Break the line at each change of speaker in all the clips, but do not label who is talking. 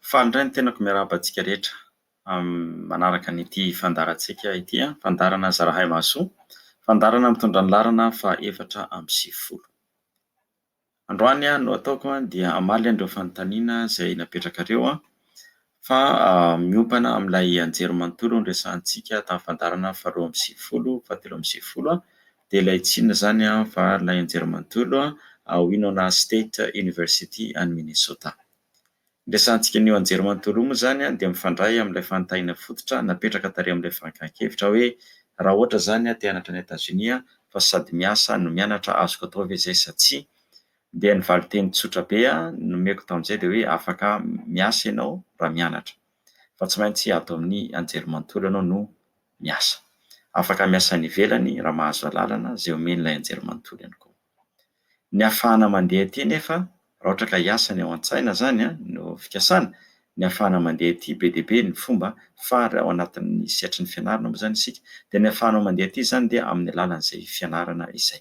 Faly indray ny tenako miarahaba antsika rehetra manaraka an'ity fandaharantsika ity, fandaharana Zarahay Mahasoa, fandaharana mitondra ny laharana faha 94. Androany no ataoko dia hamaly an'ireo fanontaniana izay napetrakareo fa miompana amin'ilay anjerimanontolo noresahantsika tamin'ny fandaharana faha 92, faha 93 dia ilay tsy inona izany fa ilay anjerimanontolo ao Winona State University any Minnesota. Ny resahantsika an'io anjerimanontolo io moa izany dia mifandray amin'ilay fanontaniana fototra napetraka tary amin'ilay fankan-kevitra hoe raha ohatra izany aho te hianatra any Etazonia fa sady miasa no mianatra azoko atao ve izay sa tsia? Dia ny valinteny tsotra be nomeko tamin'izay dia hoe afaka miasa ianao raha mianatra fa tsy maintsy ato amin'ny anjerimanontolo ianao no miasa. Afaka miasa any ivelany raha mahazo alalana izay omen'ilay anjerimanontolo ihany koa. Ny ahafahana mandeha aty anefa, raha ohatra ka hiasa ny ao an-tsaina izany no fikasana, ny ahafahana mandeha aty be dia be ny fomba fa raha ao anatin'ny sehatry ny fianarana moa izany isika dia ny ahafahanao mandeha aty izany dia amin'ny alalan'izay fianarana izay.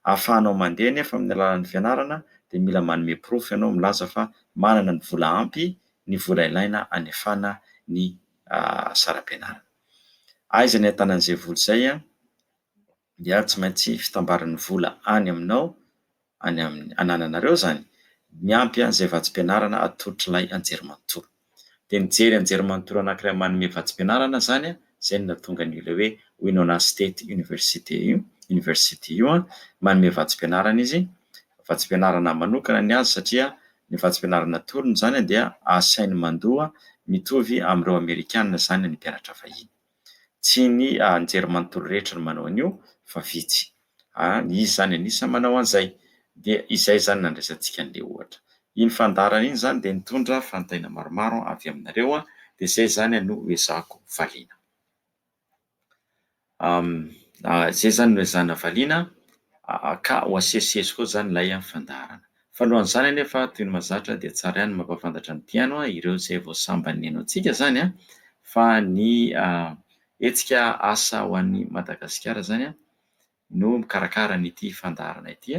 Ahafahanao mandeha anefa amin'ny alalan'ny fianarana dia mila manome porofo ianao milaza fa manana ny vola ampy, ny vola ilaina hanefana ny saram-pianarana. Aiza ny ahitana an'izay vola izay? dia tsy maintsy fitambaran'ny vola any aminao, any amin'ny anananareo izany, miampy an'izay vatsim-pianarana atolotr'ilay anjerimanontolo. Dia nijery anjerimanontolo anankiray manome vatsim-pianarana izany, izay no nahatonga an'io ilay hoe Winona State University io, University io, manome vatsim-pianarana izy, vatsim-pianarana manokana ny azy satria ny vatsim-pianarana atolony izany dia asainy mandoa mitovy amin'ireo Amerikana izany ny mpianatra vahiny. Tsy ny anjerimanontolo rehetra no manao an'io fa vitsy. Izy izany anisan'ny manao an'izay. Dia izay izany nandraisantsika an'ilay ohatra. Iny fandaharana iny izany dia nitondra fanontaniana maromaro avy aminareo dia izay izany no ezahako valiana. Izay izany no ezahana valiana ka ho asesisesy koa izany ilay fandaharana. Fa alohan'izany anefa toy ny mahazatra dia tsara ihany ny mampahafantatra ny mpihaino ireo izay vao sambany nihaino antsika izany fa ny hetsika asa ho an'i Madagasikara izany no mikarakara an'ity fandaharana ity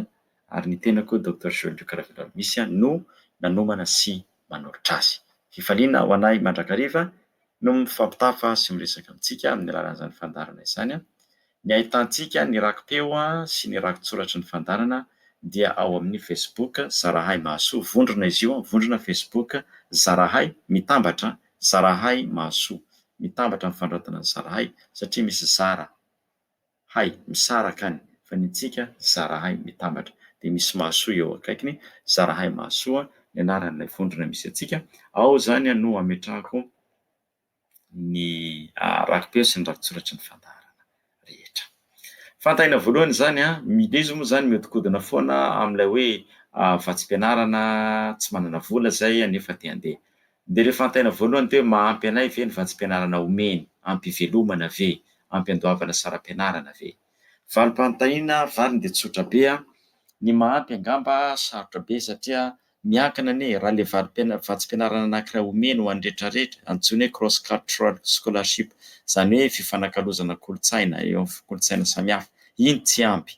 ary ny tenako Docteur Jules Luc Raveloarimisy no nanomana sy manolotra azy. Fifaliana ho anay mandrakariva no mifampitafa sy miresaka amintsika amin'ny alalan'izany fandaharana izany. Ny ahitantsika ny raki-peo sy ny raki-tsoratry ny fandaharana dia ao amin'ny Facebook Zarahay Mahasoa, vondrona izy io, vondrona Facebook Zarahay mitambatra, Zarahay Mahasoa, mitambatra ny fanoratana ny Zarahay satria misy zara hay misaraka any fa ny antsika Zarahay mitambatra dia misy Mahasoa eo akaikiny, Zarahay Mahasoa ny anaran'ilay vondrona misy antsika, ao izany no ametrahako ny raki-peo sy ny raki-tsoratry ny fandaharana rehetra. Fanontaniana voalohany izany an, ilay izy moa izany mihodinkodina foana amin'ilay hoe vatsim-pianarana, tsy manana vola izay nefa te handeha. Dia ilay fanontaniana voalohany dia hoe mahampy anay ve ny vatsim-pianarana omeny, ampy hivelomana ve, ampy handoavana saram-pianarana ve? Valim-panontaniana, valiny dia tsotra be an, ny mahampy angamba sarotra be satria Miankina anie raha le vatsim-pianarana anankiray omeny ho an'ny rehetrarehetra, antsoiny hoe cross cultural scholarship, izany hoe fifanakalozana kolontsaina eo amin'ny kolontsaina samihafa, iny tsy ampy.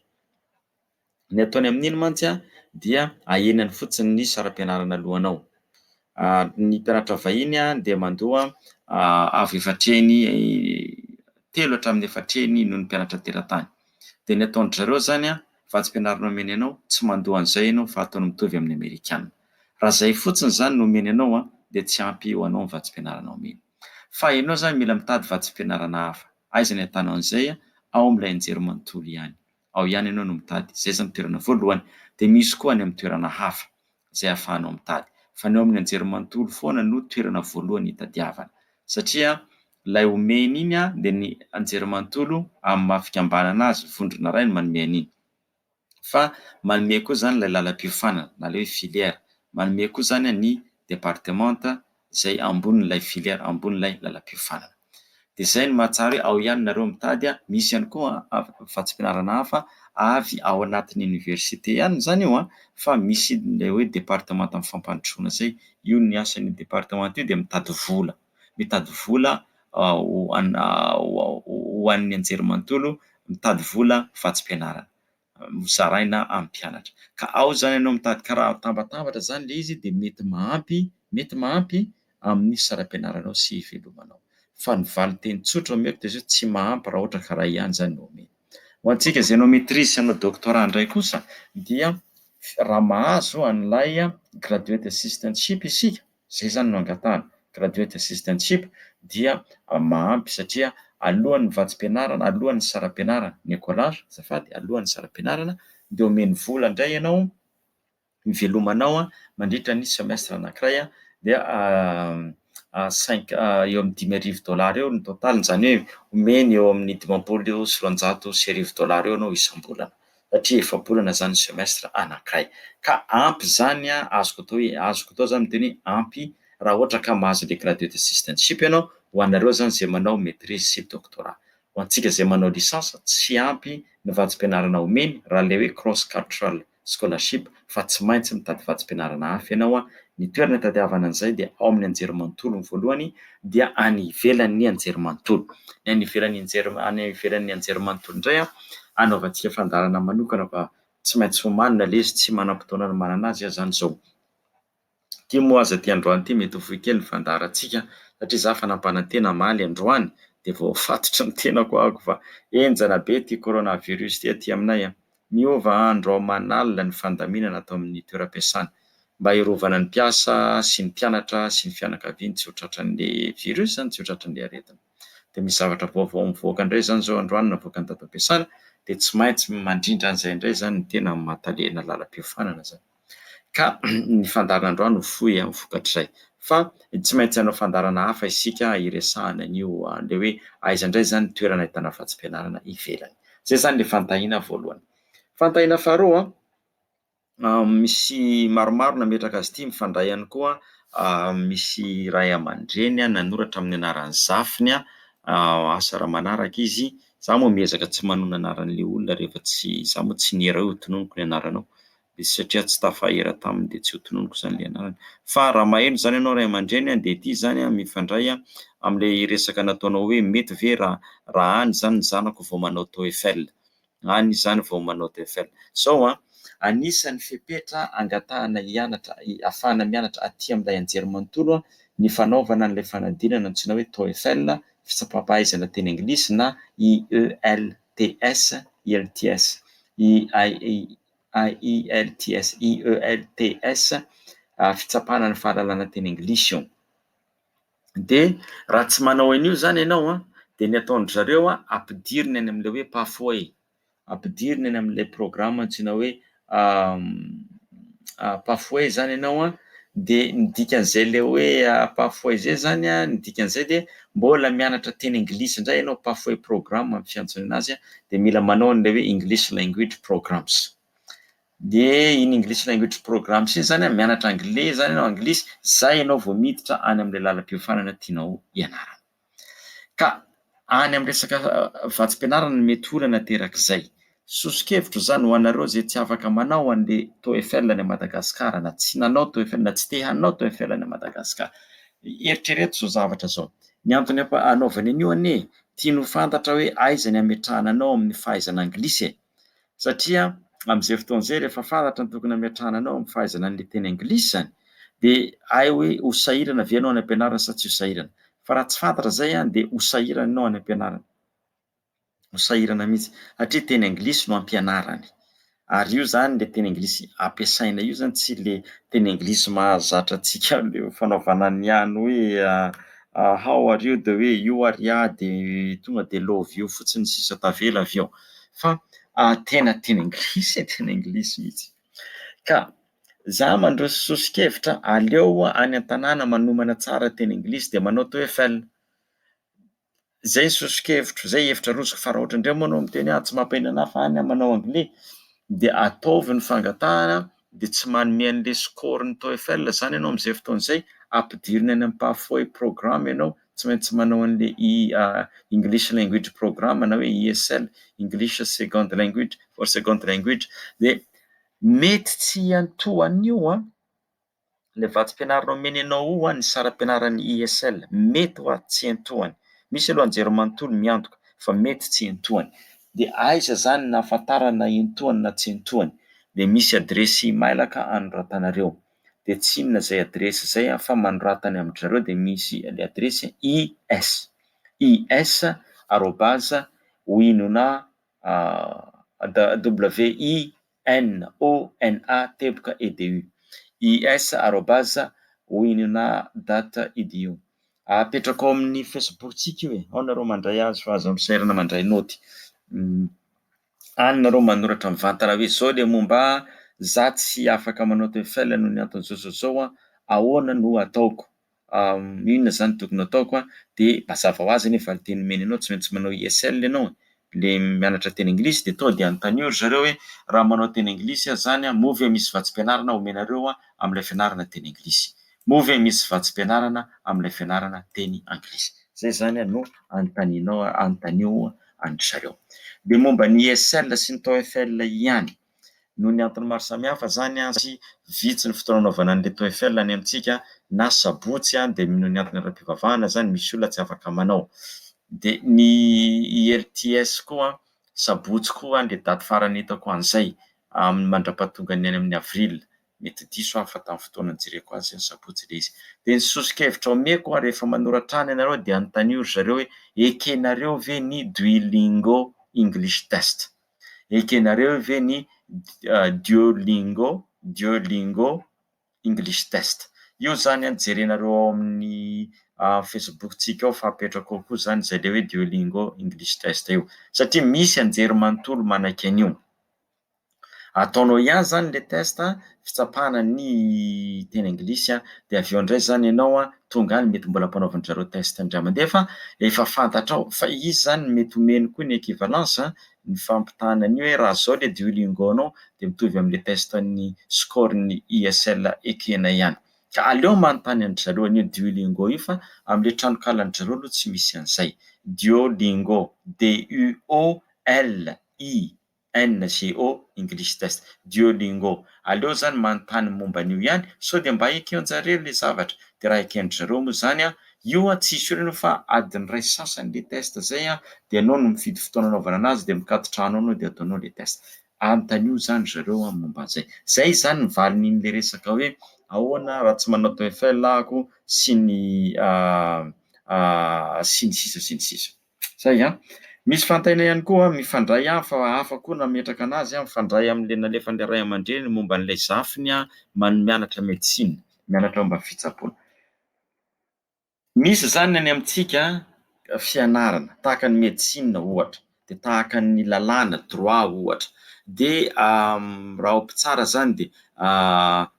Ny ataony amin'iny mantsy dia ahenany fotsiny ny saram-pianarana alohanao. Ny mpianatra vahiny dia mandoa avo efatra heny, telo hatramin'ny efatra heny noho ny mpianatra teratany. Dia ny ataon-dry zareo izany vatsim-pianarana omeny anao, tsy mandoa an'izay ianao fa ataony mitovy amin'ny amerikana. Raha izay fotsiny izany no omeny anao dia tsy ampy ho anao ny vatsim-pianarana omeny. Fa ianao izany mila mitady vatsim-pianarana hafa. Aiza ny ahitanao an'izay? Ao amin'ilay anjerimanontolo ihany. Ao ihany ianao no mitady. Izay izany toerana voalohany. Dia misy koa any amin'ny toerana hafa izay ahafahanao mitady. Fa ny ao amin'ny anjerimanontolo foana no toerana voalohany hitadiavana. Satria ilay omeny iny dia ny anjerimanontolo amin'ny maha fikambanana azy, vondrona iray no manome an'iny. Fa manome koa izany ilay lalam-piofanana na ilay hoe filière. Manome koa izany ny departemanta izay ambonin'ilay filière, ambonin'ilay lalam-piofanana. Dia izay no mahatsara hoe ao ihany nareo mitady, misy ihany koa vatsim-pianarana hafa avy ao anatin'ny oniversite ihany izany io fa misy ilay hoe departemantan'ny fampandrosoana izay, io ny asan'io departemanta io dia mitady vola. mitady vola ho an'ny anjerimanontolo, mitady vola vatsim-pianarana hozaraina amin'ny mpianatra. Ka ao izany ianao mitady ka raha atambatambatra izany ilay izy dia mety mahampy, mety mahampy amin'ny saram-pianaranao sy hivelomanao. Fa ny valin-teny tsotra omeko dia izao, tsy mahampy raha ohatra ka iray ihany izany no omena. Ho antsika izay hanao maîtrise sy hanao doctorat indray kosa dia raha mahazo an'ilay graduate assistantship isika, izay izany no angatahana, graduate assistantship, dia mahampy satria alohan'ny vatsim-pianarana, alohan'ny saram-pianarana, ny écolage azafady, alohan'ny saram-pianarana dia omeny vola indray ianao hivelomanao mandritra ny semestre anankiray dia cinq eo amin'ny 55 dollars eo ny totaliny, izany hoe omeny eo amin'ny 250 dollars eo ianao isam-bolana satria efa-bolana izany ny semestre anankiray. Ka ampy izany, azoko atao hoe azoko atao izany miteny hoe ampy raha ohatra ka mahazo ilay graduate assistantship ianao, ho anareo izany izay manao maîtrise sy doctorat. Ho antsika izay manao licence, tsy ampy ny vatsim-pianarana omeny raha ilay hoe cross cultural scholarship fa tsy maintsy mitady vatsim-pianarana hafa ianao an! Ny toerana itadiavana an'izay dia ao amin'ny anjerimanontolo ny voalohany dia any ivelan'ny anjerimanontolo. Ny any ivelan'ny anjery any ivelan'ny anjerimanontolo indray an, anaovantsika fandaharana manokana fa tsy maintsy omanina ilay izy, tsy manam-potoana hanomanana azy aho izany izao. Ity moa aza ity androany ity mety ho fohy kely ny fandaharantsika satria za efa nampanantena hamaly androany dia voafatotry ny tenako aho fa henjana be ity coronavirus ity aty aminay an! Miova andro aman'alina ny fandaminana ato amin'ny toeram-piasana mba hiarovana ny mpiasa sy ny mpianatra sy ny fianakaviany tsy ho tratran'ilay virus izany, tsy ho tratran'ilay aretina. Dia misy zavatra vaovao mivoaka indray izany izao androany navoakan'ny tato-ampiasana dia tsy maintsy mandrindra an'izay indray izany ny tena amin'ny maha talena lalam-piofanana izany. Ka ny fandaharana androany ho fohy amin'ny vokatr'izay. Fa tsy maintsy hanao fandaharana hafa isika hiresahana an'io ilay hoe aiza indray izany ny toerana ahitana vatsim-pianarana ivelany. Izay izany ilay fanontaniana voalohany. Fanontaniana faharoa, misy maromaro nametraka azy ity mifandray ihany koa, misy ray aman-dreny nanoratra amin'ny anaran'ny zafiny, asa raha manaraka izy, izaho moa miezaka tsy manonona anaran'ilay olona rehefa tsy, izaho moa tsy niera hoe hotononiko ny anaranao. Dia satria tsy tafahera taminy dia tsy hotononiko izany ilay anarany. Fa raha maheno izany ianao ray aman-dreny dia ity izany mifandray amin'ilay resaka nataonao hoe mety ve raha raha any izany ny zanako vao manao TOEFL. Any izany vao manao TOEFL. Izao an, anisan'ny fepetra angatahana hianatra, ahafahana mianatra aty amin'ilay anjerimanontolo ny fanaovana an'ilay fanadinana antsoina hoe TOEFL, fitsapam-pahaizana teny anglisy na IELTS, IELTS, I IELTS, IELTS, fitsapana ny fahalalana teny anglisy io. Dia raha tsy manao an'io izany ianao an, dia ny ataon-dry zareo an, ampidiriny any amin'ilay hoe pathway, ampidiriny any amin'ilay programme antsoina hoe pathway izany ianao an, dia ny dikan'izay ilay hoe pathway izay izany an, ny dikan'izay dia mbola mianatra teny anglisy indray ianao, pathway programme ny fiantsoana anazy an, dia mila manao an'ilay hoe English language programs. Dia iny English language programs iny izany an, mianatra anglais izany ianao, anglisy, izay ianao vao miditra any amin'ilay lalam-piofanana tianao hianarana. Ka any amin'ny resaka vatsim-pianarana no mety olana aterak'izay. Soso-kevitro izany ho anareo izay tsy afaka manao an'ilay TOEFL any Madagasikara na tsy nanao TOEFL na tsy te hanao TOEFL any Madagasikara. Eritrereto izao zavatra izao. Ny antony anaovany an'io anie, tiany ho fantatra hoe aiza ny hametrahana anao amin'ny fahaizana anglisy e! Satria amin'izay fotoana izay rehefa fantatra ny tokony hametrahana anao amin'ny fahaizana an'ilay teny anglisy izany dia hay hoe ho sahirana ve ianao any am-pianarana sa tsy ho sahirana. Fa raha tsy fantatra izay dia ho sahirana ianao any am-pianarana. Ho sahirana mihitsy satria teny anglisy no ampianarany. Ary io izany ilay teny anglisy ampiasaina io izany tsy ilay teny anglisy mahazatra antsika ilay fanaovana ny any hoe how are you dia hoe you are ya dia tonga dia love you fotsiny sisa tavela avy eo. Fa tena teny anglisy e, teny anglisy mihitsy. Ka za mandroso soso-kevitra aleo any an-tanàna manomana tsara teny anglisy dia manao TOEFL. Zay ny soso-kevitro, zay hevitra arosoko fa raha ohatra indray moa anao miteny hoe tsy mampaninona anahy fa any aho manao anglais dia ataovy ny fangatahana dia tsy manome an'ilay score ny TOEFL zany ianao amin'izay fotoana izay, ampidirina any amin'ny pathway programme ianao, tsy maintsy manao an'ilay English language programme na hoe ESL, English second language for second language dia mety tsy hiantohan'io an! Ilay vatsim-pianarana omeny anao io an, ny saram-pianaran'ny ISL, mety hoa tsy entohany. Misy aloha anjerimanontolo miantoka fa mety tsy entohany. Dia aiza izany no ahafantarana na entohany na tsy entohany? Dia misy adiresy imailaka anoratanareo. Dia tsy inona izay adiresy izay fa manorata any amin-dry zareo dia misy ilay adiresy IS, IS arobase winona W-I-N-O-N-A teboka edu, IS arobase winona dot edu. Apetrako ao amin'ny Facebook-tsika io e, ao nareo mandray azy fa aza misairana mandray naoty. Any nareo manoratra mivantana hoe zao le momba ahy, za tsy afaka manao TOEFL noho ny antony zao zao zao an, ahoana no ataoko? Inona zany tokony ataoko an? Dia mazava ho azy anie valinteny omeny anao, tsy maintsy manao ISL ianao e, le mianatra teny anglisy dia tonga dia anontanio ry zareo hoe raha manao teny anglisy aho zany an, moa ve misy vatsim-pianarana omenareo aho amin'ilay fianarana teny anglisy? Moa ve misy vatsim-pianarana amin'ilay fianarana teny anglisy? Zay zany no anontanianao, anontanio an-dry zareo. Dia momba ny ISL sy ny TOEFL ihany, noho ny antony maro samihafa izany sy vitsy ny fotoana anaovana an'ilay TOEFL any amintsika na sabotsy dia noho ny antony ara-pivavahana izany misy olona tsy afaka manao. Dia ny IELTS koa sabotsy koa ilay daty farany hitako an'izay amin'ny mandra-pahatongan'ny any amin'ny avril. Mety diso aho fa tamin'ny fotoana nijereko azy ny sabotsy ilay izy. Dia ny soso-kevitra omeko rehefa manoratra any ianareo dia anontanio ry zareo hoe ekenareo ve ny Duolingo English Test? Ekenareo ve ny Duolingo Duolingo English Test? Io izany an jerenareo ao amin'ny Facebook-tsika ao fa apetrako ao koa izany izay ilay hoe Duolingo English Test io satria misy anjery manontolo manaiky an'io. Ataonao ihany izany ilay test fitsapana ny teny anglisy dia avy eo indray izany ianao tonga any mety mbola ampanaovin-dry zareo test indray mandeha fa efa fantatrao fa izy izany mety omeny koa ny equivalence ny fampitahana an'io hoe raha izao ilay duolingo-nao dia mitovy amin'ilay test ny score-n'ny ISL ekena ihany. Ka aleo manontany an-dry zareo an'io duolingo io fa amin'ilay tranokalan-dry zareo aloha tsy misy an'izay. Duolingo, D-U-O-L-I. NGO English Test, Duolingo, aleo zany manontany momba an'io ihany sao dia mba eken-jareo le zavatra, de raha eken-dry zareo moa zany an, io an tsisy olana fa adiny iray sy sasany le test zay an, de ianao no mifidy fotoana anaovana anazy de mikaton-trano anao de ataonao le test. Anontanio zany ry zareo an momba an'izay. Zay zany ny valin'iny le resaka hoe ahoana raha tsy manao TOEFL ahako sy ny sy ny sisa sy ny sisa. Zay an! Misy fanontaniana ihany koa mifandray an, fa hafa koa nametraka anazy an, mifandray amin'ilay nalefan'ilay ray aman-dreny momba an'ilay zafiny an, mianatra médecine, mianatra momba ny fitsaboana. Misy izany any amintsika fianarana tahaka ny médecine ohatra. dia tahaka ny lalàna, droit ohatra, dia raha ho mpitsara zany dia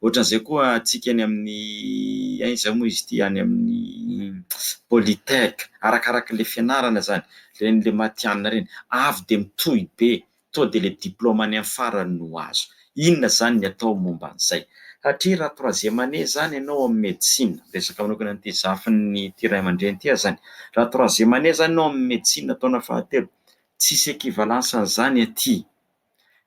ohatran'izay koa antsika any amin'ny aiza moa izy ity any amin'ny polytech, arakarak'ilay fianarana zany, ireny le matihanina ireny, avy dia mitohy be, tonga dia ilay diplaoma any amin'ny farany no azo. Inona zany ny atao momba an'izay? Satria raha troisième année zany ianao amin'ny médecine, miresaka manokana an'ity zafin'ity ray aman-dreny ity aho zany, raha troisième année zany ianao amin'ny médecine taona fahatelo, tsisy équivalence an'izany aty.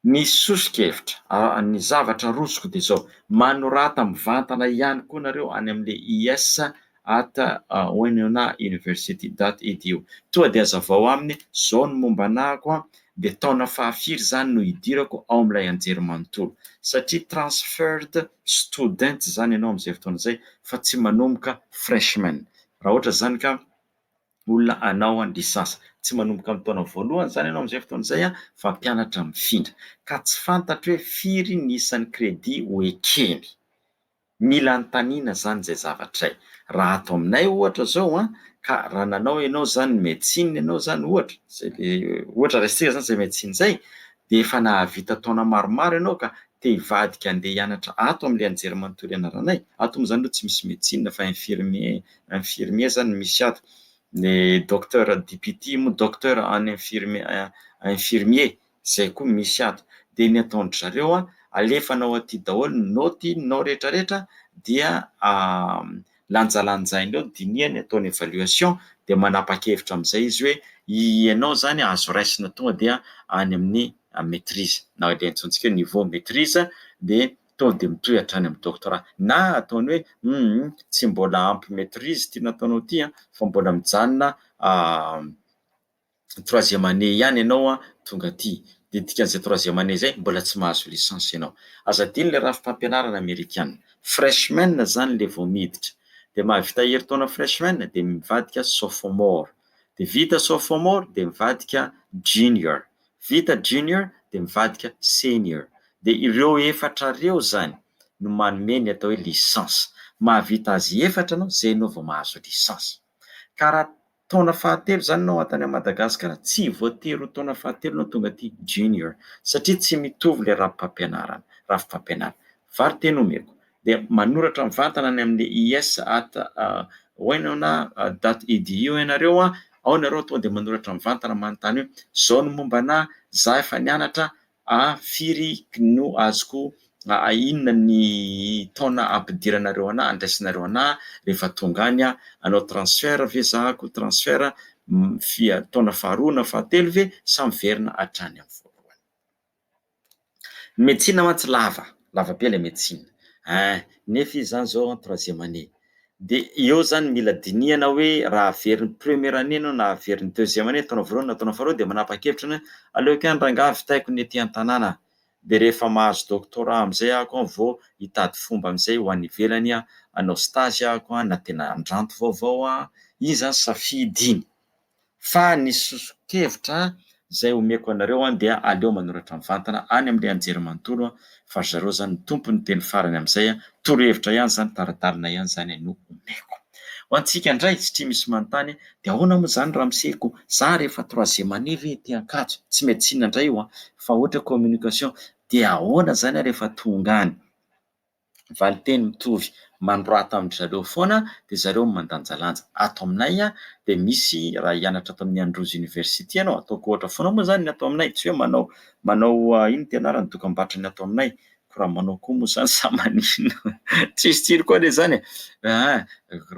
Ny soso-kevitra, ny zavatra arosoko dia izao, manorata mivantana ihany koa nareo any amin'ilay IS at Winona University dot edu. Tonga dia hazavao aminy, izao ny momba anahako an, dia taona fahafiry izany no hidirako ao amin'ilay anjerimanontolo. Satria transferred student izany ianao amin'izay fotoana izay fa tsy manomboka freshman. Raha ohatra izany ka olona hanao licence. Tsy manomboka amin'ny taona voalohany izany ianao amin'izay fotoana izay fa mpianatra mifindra. Ka tsy fantatro hoe firy ny isan'ny crédit ho ekeny. Mila anontaniana zany izay zavatra izay. Raha ato aminay ohatra zao an, ka raha nanao ianao zany médecine ianao zany ohatra, zay le ohatra raisintsika zany zay médecine zay, dia efa nahavita taona maromaro ianao ka te hivadika handeha hianatra ato amin'ilay anjerimanontolo ianaranay, ato moa zany aloha tsy misy médecine fa infirmier infirmier zany no misy ato, ny docteur DPT moa docteur en infirmier infirmier Zay koa misy ato. Dia ny ataon-dry zareo an, alefanao aty daholo ny naoty nao rehetra rehetra dia lanjalanjainy eo, dinihany, ataony évaluation dia manapa-kevitra amin'izay izy hoe ianao izany azo raisina tonga dia any amin'ny maitrise na ilay antsointsika hoe niveau maitrise dia tonga dia mitohy hatrany amin'ny doctorat. Na ataony hoe hum tsy mbola ampy maitrise ity nataonao ity an fa mbola mijanona troisième année ihany ianao an tonga aty, dia dikan'izay troisième année izay mbola tsy mahazo licence ianao. Aza adino ilay rafi-pampianarana amerikana, Freshman izany ilay vao miditra. Dia mahavita herintaona freshman dia mivadika sophomore. Dia vita sophomore dia mivadika junior. Vita junior dia mivadika senior. Dia ireo efatra ireo izany no manome ny atao hoe licence. Mahavita azy efatra ianao izay ianao vao mahazo licence. Ka raha taona fahatelo izany ianao ato any Madagasikara, tsy voatery ho taona fahatelo ianao tonga aty junior satria tsy mitovy ilay rafi-pampianarana, rafi-pampianarana. Valinteny omeko dia manoratra mivantana any amin'ny is at winona dot edu ianareo an, ao nareo tonga dia manoratra mivantana manontany hoe izao ny momba anah, za efa nianatra a firy no azoko a inona ny taona ampidiranareo anah, andraisinareo anah rehefa tonga any aho, hanao transfert ve za ko transfert fia taona faharoa na fahatelo ve sa miverina hatrany amin'ny voalohany. Ny médecine mantsy lava, lava be ilay médecine ein, nefa izy zany zao en troisième année, dia eo zany mila dinihana hoe raha haveriny première année ianao na haveriny deuxième année, taona voalohany na taona faharoa dia manapa-kevitra ianao hoe aleoko ihany rangahy vitaiko ny aty an-tanàna, dia rehefa mahazo doctorat amin'izay aho koa vao hitady fomba amin'izay ho any ivelany aho, hanao stage aho koa na tena handranto vaovao aho, iny zany safidy iny. Fa ny soso-kevitra izay omeko anareo dia aleo manoratra mivantana any amin'ilay anjerimanontolo fa ry zareo izany no tompon'ny teny farany amin'izay, torohevitra ihany izany, tari-dalana ihany izany no omeko. Ho antsika indray satria misy manontany dia ahoana moa izany ramose ko za rehefa troisième année ve ety Ankatso, tsy médecine indray io an, fa ohatra communication dia ahoana izany aho rehefa tonga any? Valinteny mitovy, manorata amin-dry zareo foana dia zareo no mandanjalanja. Ato aminay dia misy raha hianatra ato amin'ny Andrews University ianao, ataoko ohatra foana moa izany ny ato aminay, tsy hoe manao manao inona ity anarany dokam-barotra ny ato aminay, ko raha manao koa moa izany sa maninona, tsisy tsiro koa anie izany e! Raha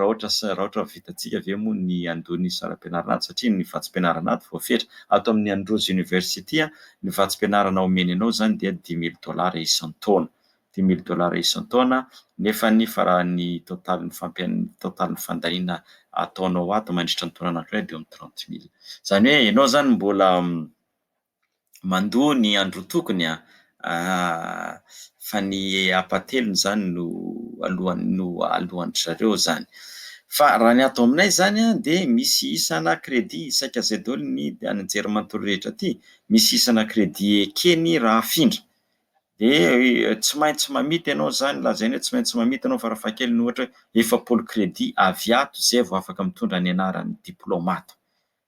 ohatra raha ohatra vitantsika ve moa ny handoa ny saram-pianarana ato satria ny vatsim-pianarana ato voafetra. Ato amin'ny Andrews University ny vatsim-pianarana omeny anao izany dia dimy mille dollars isan-taona. Dimy mille dollars isan-taona nefa ny fa raha ny totalin'ny fampian- totalin'ny fandaniana ataonao ato mandritra ny taona anankiray dia eo amin'ny trente mille. Izany hoe ianao izany mbola mandoa ny androtokony an, fa ny ampahatelony izany no alohan'ny no alohan-dry zareo izany. Fa raha ny ato aminay izany an dia misy isana crédit saika izay daholo ny any anjerimanontolo rehetra aty, misy isana crédit ekeny raha afindra. Dia tsy maintsy mamita ianao izany, lazaina hoe tsy maintsy mamita ianao farafahakeliny ohatra hoe 40 crédit avy ato izay vao afaka mitondra ny anaran'ny diplaoma ato.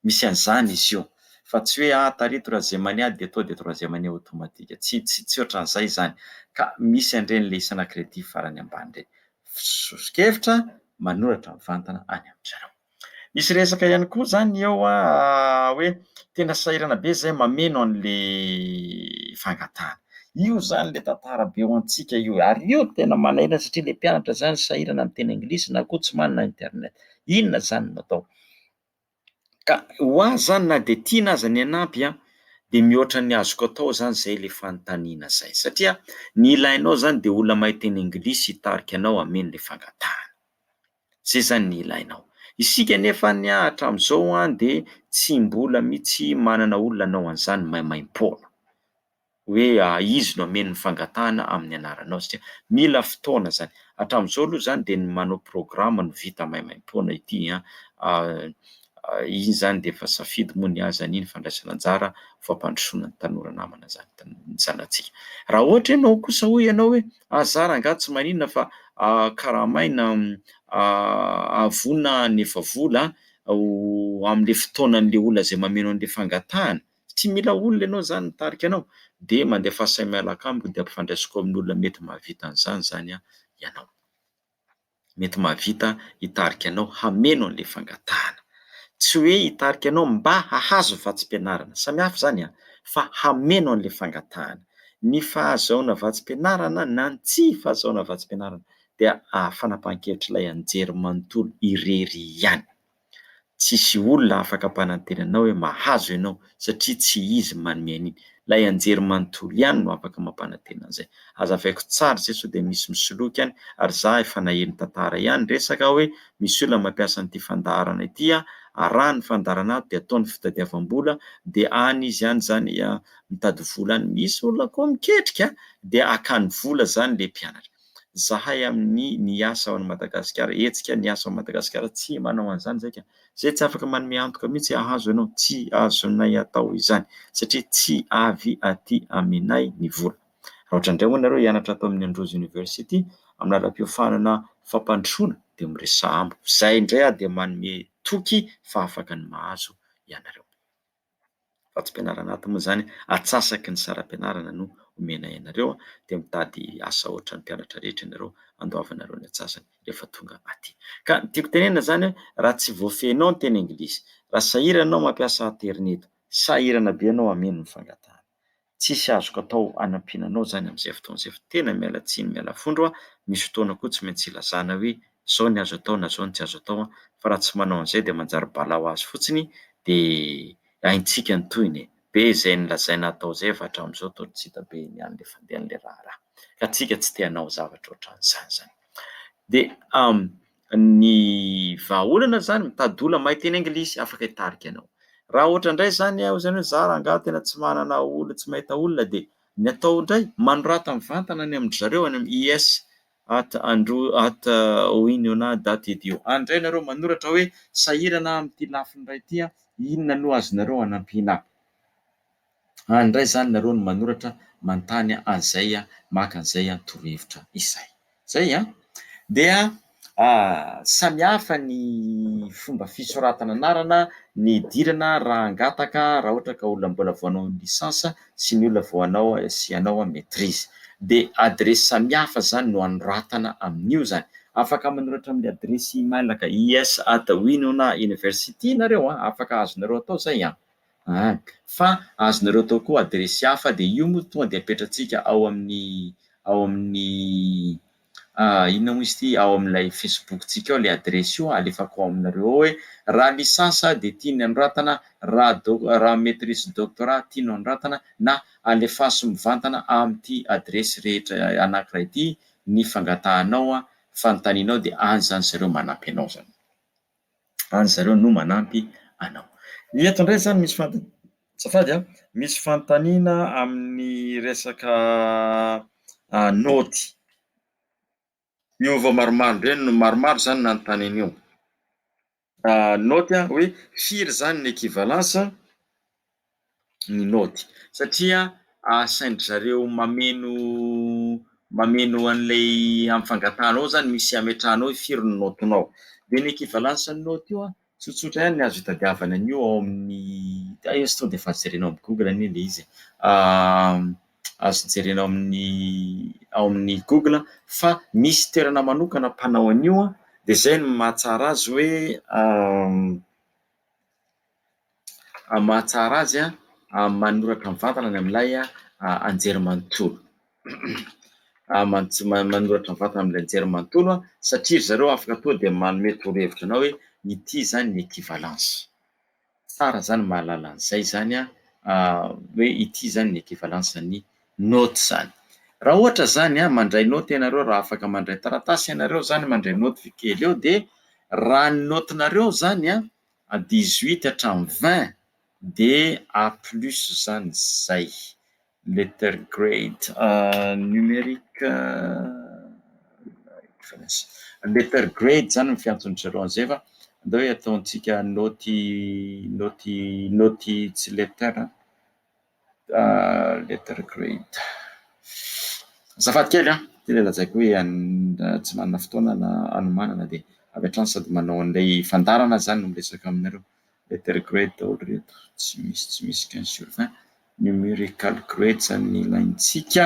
Misy an'izany izy io. Fa tsy hoe ah tary troisième année aho dia atao dia troisième année automatique. Tsy tsy tsy ohatran'izay izany. Ka misy an'ireny ilay isana crédit farany ambany ireny. Soso-kevitra, manoratra mivantana any amin-dry zareo. Misy resaka ihany koa izany eo hoe tena sahirana be izay mameno an'le fangatahana. Io izany ilay tantara be ho antsika io ary io tena manahirana satria ilay mpianatra izany sahirana miteny anglisy na koa tsy manana internet. Inona izany no atao? Ka ho ahy izany na dia tiana aza ny hanampy an, dia mihoatra ny azoko atao izany izay ilay fanontaniana izay satria ny ilainao izany dia olona mahay teny anglisy hitarika anao hameno ilay fangatahana. Zay zany ny ilainao. Isika anefa ny hatramin'izao an dia tsy mbola mitsy manana olona hanao an'izany maimaimpoana. Hoe izy no hameno ny fangatahana amin'ny anaranao satria mila fotoana zany. Hatramin'izao aloha zany dia ny manao programa no vita maimaimpoana ity an. Iny zany dia efa safidy moa ny ahy zany iny fandraisana anjara ho fampandrosoana ny tanora namana zany, ny zanatsika. Raha ohatra ianao kosa hoy ianao hoe Ah za rangahy tsy maninona fa karamaina avonona hanefa vola ho amin'le fotoanan'le olona izay mameno an'le fangatahana, tsy mila olona ianao zany mitarika anao dia mandefasa email amiko dia ampifandraisiko amin'ny olona mety mahavita an'izany zany ianao. Mety mahavita hitarika anao hameno an'ilay fangatahana. Tsy hoe hitarika anao mba hahazo vatsim-pianarana, samy hafa izany an, fa hameno an'ilay fangatahana. Ny fahazahoana vatsim-pianarana na ny tsy fahazahoana vatsim-pianarana dia fanapahan-kevitr'ilay anjerimanontolo irery ihany. Tsisy olona afaka ampanantena anao hoe mahazo ianao satria tsy izy manome an'iny. Ilay anjery manontolo ihany no afaka mampanantena an'izay. Hazavaiko tsara izay sao dia misy misoloky any ary za efa naheno tantara ihany resaka hoe misy olona mampiasa an'ity fandaharana ity arahany ny fandaharana ato dia ataony fitadiavam-bola dia any izy any izany mitady vola any. Misy olona koa miketrika dia akany vola izany ilay mpianatra. Zahay amin'ny ny asa ao Madagasikara, hetsika ny asa ao Madagasikara tsy manao an'izany zay ka. Zay tsy afaka manome antoka mihitsy hahazo ianao, tsy azonay atao izany satria tsy avy aty aminay ny vola. Raha ohatra indray moa nareo hianatra ato amin'ny Androzy University amin'ny lalam-piofanana fampandrosoana dia miresaha amiko. Zay indray aho dia manome toky fa afaka ny mahazo ianareo. Vatsim-pianarana ato moa izany atsasaky ny saram-pianarana no omenay anareo dia mitady asa ohatran'ny mpianatra rehetra ianareo andoavanareo ny atsasany rehefa tonga aty. Ka ny tiako tenenina izany hoe raha tsy voafehinao ny teny anglisy, raha sahirana ianao mampiasa aterineto, sahirana be ianao hameno ny fangatahana. Tsisy azoko atao hanampiana anao izany amin'izay fotoana izay fa tena miala tsiny miala fondro aho, misy fotoana koa tsy maintsy ilazana hoe zao ny azo atao na zao ny tsy azo atao fa raha tsy manao an'izay dia manjary bala ho azy fotsiny dia haintsika ny tohiny e! Be izay nolazaina hatao izay fa hatramin'izao toa tsy hita be ny an'ilay fandehan'ilay raharaha ka tsika tsy te hanao zavatra ohatran'izany izany. Dia ny vahaolana izany mitady olona mahay teny anglisy afaka hitarika anao. Raha ohatra indray izany hoy izany hoe za rangahy tena tsy manana olona, tsy mahita olona dia ny atao indray manorata mivantana any amin-dry zareo any amin'ny IS at andro at winona dot edu. Any indray nareo manoratra hoe sahirana aho amin'ity lafiny iray ity an, inona no azonareo anampiana ahy. Any indray izany nareo no manoratra manontany an'izay maka an'izay torohevitra izay. Zay an! Dia samihafa ny fomba fisoratana anarana, ny hidirana raha hangataka raha ohatra ka olona mbola vao hanao licence sy ny olona vao hanao sy hanao maitrise. Dia adiresy samihafa izany no anoratana amin'io izany. Afaka manoratra amin'ny adiresy email-ka is at winona university nareo an! Afaka azonareo atao izay an! An! Fa azonareo atao koa adiresy hafa dia io moa tonga dia apetratsika ao amin'ny ao amin'ny inona moa izy ity ao amin'ilay Facebook-tsika ao ilay adiresy io alefako ao aminareo ao hoe raha licence dia ity ny anoratana, raha doc- raha maitrise doctorat ity no anoratana na alefaso mivantana amin'ity adiresy rehetra anankiray ity ny fangatahanao, fanontanianao dia any izany zareo manampy anao izany. Any zareo no manampy anao. Ny eto indray izany misy fanontaniana, azafady an, misy fanontaniana amin'ny resaka naoty. Io vao maromaro indray no maromaro izany nanontany an'io. Naoty hoe firy izany ny equivalence ny naoty satria asain-dry zareo mameno mameno an'ilay amin'ny fangatahanao izany misy ametrahanao hoe firy ny naotinao. Dia ny equivalence ny naoty io an, tsotsotra ihany ny azo itadiavana an'io ao amin'ny, izy tonga dia efa azo jerena ao amin'ny google anie ilay izy e. Azo jerena ao amin'ny ao amin'ny google fa misy toerana manokana mpanao an'io an, dia izay no mahatsara azy hoe Mahatsara azy manoratra mivantana any amin'ilay anjerimanontolo. Manoratra mivantana amin'ilay anjerimanontolo satria ry zareo afaka tonga dia manome torohevitra anao hoe ity izany ny equivalence. Tsara izany mahalala an'izay izany hoe ity izany ny equivalence-n'ny naoty izany. Raha ohatra izany mandray naoty ianareo, raha afaka mandray taratasy ianareo izany mandray naoty kely eo dia raha ny naotinareo izany dix-huit hatramin'ny vingt dia A plus zany zay. Letter grade numerique letter grade zany ny fiantson'ny zareo an'izay fa andao hoe ataontsika naoty naoty naoty tsy letter Letter grade. Azafady kely an, ity ilay lazaiko hoe tsy manana fotoana na hanomanana dia avy hatrany sady manao an'ilay fandaharana izany no miresaka aminareo. Letter grade daholo ireto, tsy misy tsy misy quinze sur vingt. Numerical grade izany no ilaintsika,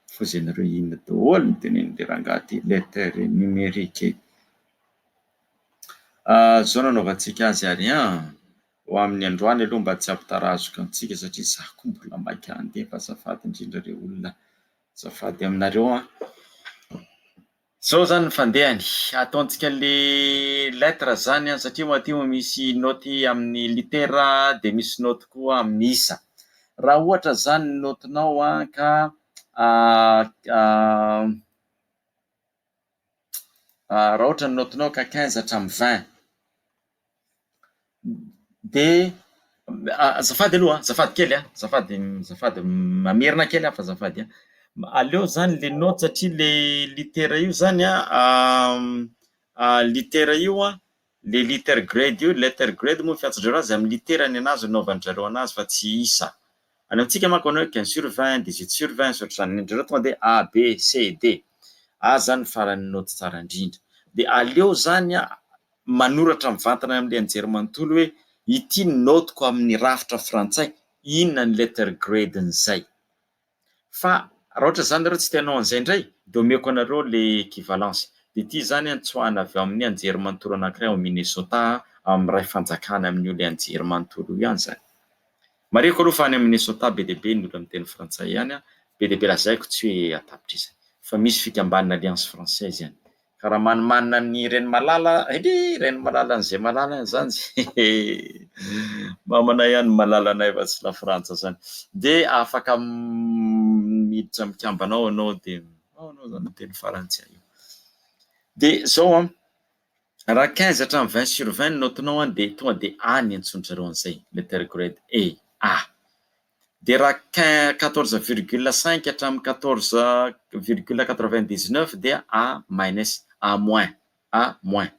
fa izay nareo inona daholo no tenenin'ilay rangahy ity, letter numerique. Izao no anaovantsika azy ary an. Ho amin'ny androany aloha mba tsy hampitarazoka antsika satria za koa mbola maika handeha fa azafady indrindra re olona, azafady aminareo an! Zao zany ny fandehany, ataontsika le lettre zany an, satria moa aty moa misy naoty amin'ny litera dia misy naoty koa amin'ny isa. Raha ohatra zany ny naotinao an ka raha ohatra ny naotinao ka quinze hatramin'ny vingt dia azafady aloha an, azafady kely an, azafady azafady mamerina kely aho fa azafady an! Aleo zany le naoty satria le litera io zany an, litera io an, le letter grade io, letter grade moa fiantson-dreo azy, amin'ny litera ny anazy no anaovan-dry zareo anazy fa tsy isa. Any amintsika manko hanao hoe 15 sur 20, 18 sur 20 sy ohatr'izany. Ny an-dry zareo tonga dia A, B, C, D. A zany ny faran'ny naoty tsara indrindra. Dia aleo zany an manoratra mivantana amin'ilay anjerimanontolo hoe ity ny naotiko amin'ny rafitra frantsay, inona ny letter grade-n'izay. Fa raha ohatra izany nareo tsy te hanao an'izay indray dia omeko anareo le equivalence. Dia ity izany an tsoahana avy ao amin'ny anjerimanontolo anankiray ao Minnesota amin'ny iray fanjakana amin'io ilay anjerimanontolo io ihany izany. Marihiko aloha fa any Minnesota be dia be ny olona miteny frantsay ihany an, be dia be lazaiko tsy hoe an-tapitrisany fa misy fikambanana alliance française any. Ka raha manimanina ny reny malala, ery reny malala an'izay malala any zany mamanay ihany malalanay fa tsy la frantsa zany. Dia afaka miditra mikambana ao ianao dia ao ianao zany miteny farantsay io. Dia zao an, raha 15 hatramin'ny 20 sur 20 ny naotinao an dia tonga dia A ny antsoin-dry zareo an'izay, letter grade A, A. Dia raha 14,5 hatramin'ny 14,99 dia A minus, A moins, A moins.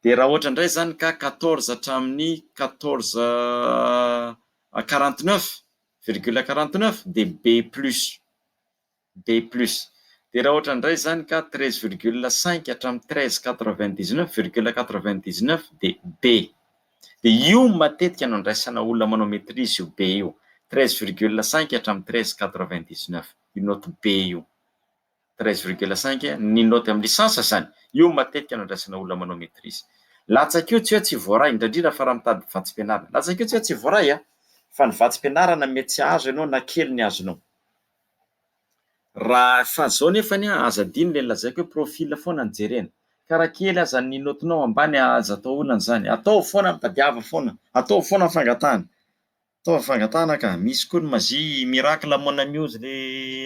Dia raha ohatra indray izany ka 14 hatramin'ny 14 49,49 dia B plus. B plus. Dia raha ohatra indray izany ka 13,5 hatramin'ny 13,99,99 dia B. Dia io matetika no andraisana olona manao maîtrise io B io. 13,5 hatramin'ny 13,99. Io note B io. 13,5 ny note amin'ny licence izany. Io matetika no andraisana olona manao maîtrise. Latsaka io tsy hoe tsy voaray, indrindra indrindra fa raha mitady vatsim-pianarana. Latsaka io tsy hoe tsy voaray an, fa ny vatsim-pianarana mety tsy hahazo ianao na kely ny azonao. Raha fa zao nefany an, aza adino le nolazaiko hoe profil foana no jerena. Ka raha kely aza ny notinao ambany aza atao olana izany. Ataovy foana mitadiava foana, ataovy foana ny fangatahana. Ataovy fangatahana ka. Misy koa ny magie miracle mon ami ozy le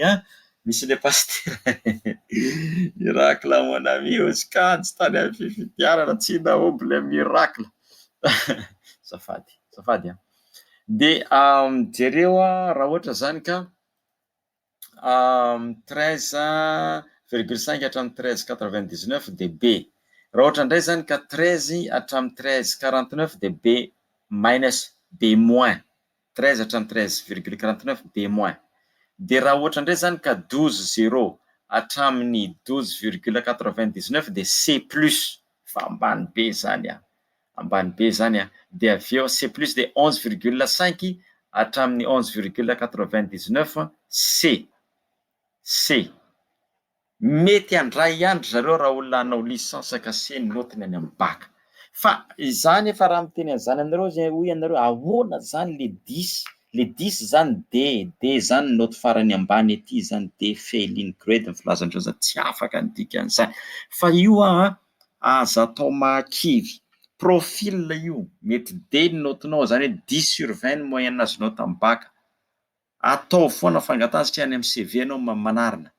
hein, misy le pasitera miracle mon ami ozy kanjo tany amin'ny fifidianana tsy nahomby le miracle. Azafady, azafady an. Dia jereo raha ohatra izany ka 13,5 hatramin'ny 13,99 dia B. Raha ohatra indray izany ka 13 hatramin'ny 13,49 dia B minus, B moins. 13 hatramin'ny 13,49 B moins. Dia raha ohatra indray izany ka 12,0 hatramin'ny 12,99 dia C plus. Fa ambany be izany an. Ambany be izany an. Dia avy eo C plus dia 11,5 hatramin'ny 11,99 C. C. Mety handray ihany ry zareo raha olona hanao licence ka C ny notiny any amin'ny bac. Fa izaho nefa raha miteny an'izany aminareo zay hoy ianareo ahoana izany le dix, le dix izany D, D izany note farany ambany aty izany D failing grade ny filazan-dreo zany, tsy afaka ny dikan'izany. Fa io an aza atao mahakivy, profil io, mety D ny notinao izany hoe 10 sur 20 ny moyenne azonao tamin'ny bac. Ataovy foana fangatahana satria any amin'ny CV anao manarina ny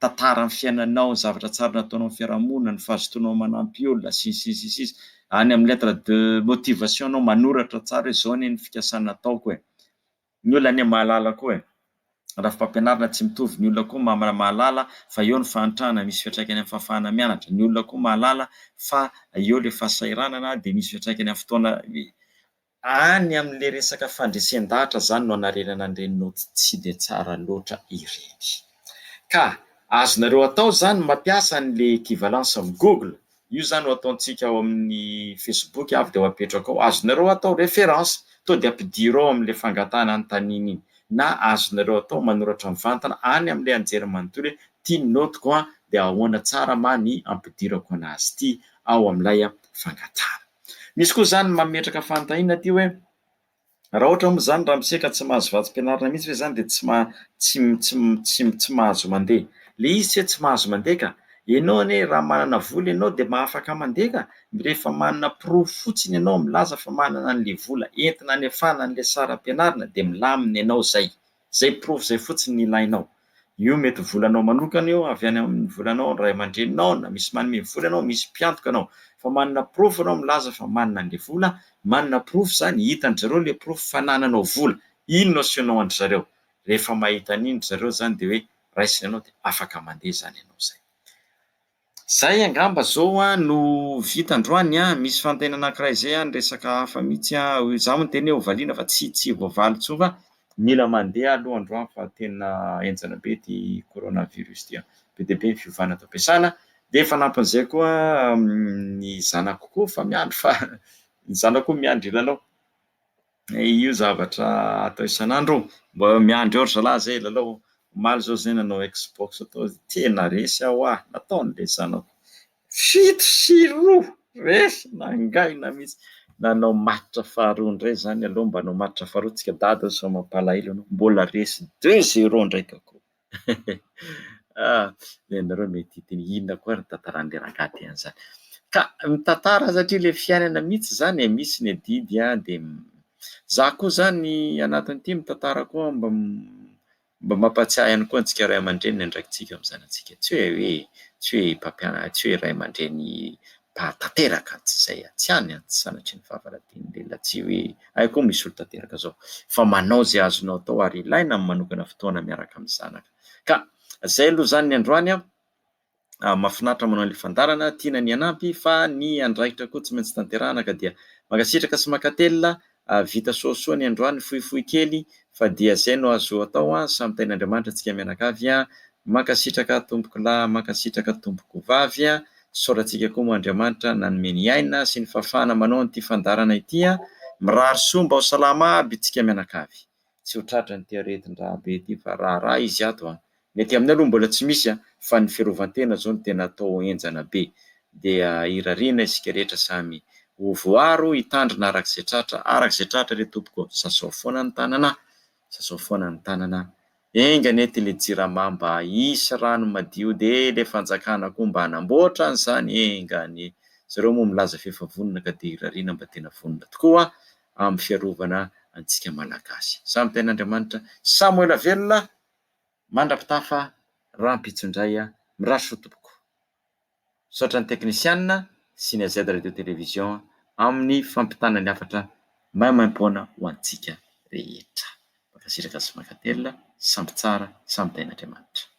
tantaran'ny fiainanao, ny zavatra tsara nataonao amin'ny fiarahamonina, ny fahazotoanao manampy olona sy ny sisa sy ny sisa. Any amin'ny lettre de motivation anao manoratra tsara hoe zao anie ny fikasana ataoko e. Ny olona anie mahalala koa e. Rafi-pampianarana tsy mitovy, ny olona koa mahalala fa eo ny fahantrana misy fiantraikany amin'ny fahafahana mianatra, ny olona koa mahalala fa eo ilay fahasahiranana dia misy fiantraikany amin'ny fotoana. Any amin'ilay resaka fandresen-dahatra izany no anarenana an'ireny naoty tsy dia tsara loatra ireny. Ka azonareo atao izany ny mampiasa an'ilay equivalence amin'ny Google. Io izany ho ataontsika ao amin'ny Facebook avy dia ho apetrako ao. Azonareo atao référence, to dia ampidiro ao amin'ilay fangatahana anontaniana iny. Na azonareo atao manoratra mivantana any amin'ilay anjerimanontolo hoe ity ny naotiko an, dia ahoana tsara ma ny ampidirako an'azy ity ao amin'ilay fangatahana. Misy koa izany mametraka fanontaniana aty hoe raha ohatra moa izany ramose ka tsy mahazo vatsim-pianarana mihitsy ve izany dia tsy ma- tsy tsy tsy tsy mahazo mandeha. Ilay izy tsy hoe tsy mahazo mandeha ka. Ianao anie raha manana vola ianao dia mahafaka mandeha ka. Rehefa manana porofo fotsiny ianao milaza fa manana an'ilay vola entina hanefana an'ilay saram-pianarana dia milamina ianao izay. Zay porofo zay fotsiny ny ilainao. Io mety volanao manokana io, avy any amin'ny volanao, ny ray aman-dreninao, na misy manome vola anao, misy mpiantoka anao. Fa manana porofo anao milaza fa manana an'le vola, manana porofo zany, hitan-dry zareo le porofo fanananao vola. Iny no asehonao an-dry zareo. Rehefa mahita an'iny ry zareo zany de hoe raisina ianao dia afaka mandeha izany ianao izay. Zay angamba zao no vita androany an, misy fanontaniana anankiray zay an, resaka hafa mihitsy an, za moa niteny hoe ho valiana fa tsy tsy voavaly intsony fa mila mandeha aloha androany fa tena henjana be ity coronavirus ity an, be dia be ny fiovana ato am-piasana, dia fanampin'izay koa ny zanako koa fa miandry fa ny zanako koa miandry hilalao. Io zavatra atao isan'andro io. Mba miandry eo ry zalahy zay hilalao. Omaly zao zay nanao Xbox tao, tena resy aho ah! Nataon'ilay zanako 7-2, resy nangaina mihitsy. Nanao match faharoa indray zany, aleo mba hanao match faharoa tsika dada sao mampalahelo anao, mbola resy deux zéro ndraika koa. Ah, ianareo mety hiteny inona koa ary ny tantaran'ilay rangahy ty an'izany. Ka mitantara satria ilay fiainana mihitsy izany e, misy ny adidy an, dia za koa izany anatin'ity mitantara koa mba mba mampahatsiahy ihany koa antsika ray aman-dreny ny andraikitsika amin'ny zanatsika. Tsy hoe hoe tsy hoe mpampianatra, tsy hoe ray aman-dreny mpahatanteraka, tsy izay, tsy any an, tsy sanatria ny vava raha tian'ny lehilahy, tsy hoe hay koa misy olo tanteraka zao, fa manao izay azonao atao ary ilaina ny manokana fotoana miaraka amin'ny zanaka. Ka izay aloha izany ny androany an, mahafinaritra manao an'ilay fandaharana, tiana ny hanampy fa ny andraikitra koa tsy maintsy tanterahana ka dia mankasitraka sy mankatelina Vita soasoa ny androany, fohifohy kely fa dia zay no azo atao an, samy tahin'Andriamanitra antsika mianakavy an, mankasitraka tompoko lahy, mankasitraka tompoko vavy an, isaorantsika koa moa Andriamanitra nanome ny aina sy ny fahafahana manao an'ity fandaharana ity an, mirary soa mba ho salama aby tsika mianakavy. Tsy ho tratran'ity aretin-draha be ity fa raharaha izy ato an! Ny aty aminay aloha mbola tsy misy an, fa ny fiarovan-tena izao no tena atao henjana be. Dia irariana isika rehetra samy ho voaro hitandrina araka izay tratra, araka izay tratra re tompoko, sasao foana ny tanana, sasao foana ny tanana, enga anie ity le jirama mba hisy rano madio dia le fanjakana koa mba hanamboatra an'izany, enga anie, zareo moa milaza f'efa vonona ka dia irariana mba tena vonona tokoa amin'ny fiarovana antsika Malagasy. Samy tahin'Andriamanitra, samy ho ela velona, mandra-pitafa rahampitso indray, mirary soa tompoko. Misaotra ny teknisianina sy ny AZ Radio Télévision amin'ny fampitana ny hafatra maimaimpoana ho antsika rehetra. Mankasitraka sy mankatelina, samby tsara, samy tahin'Andriamanitra.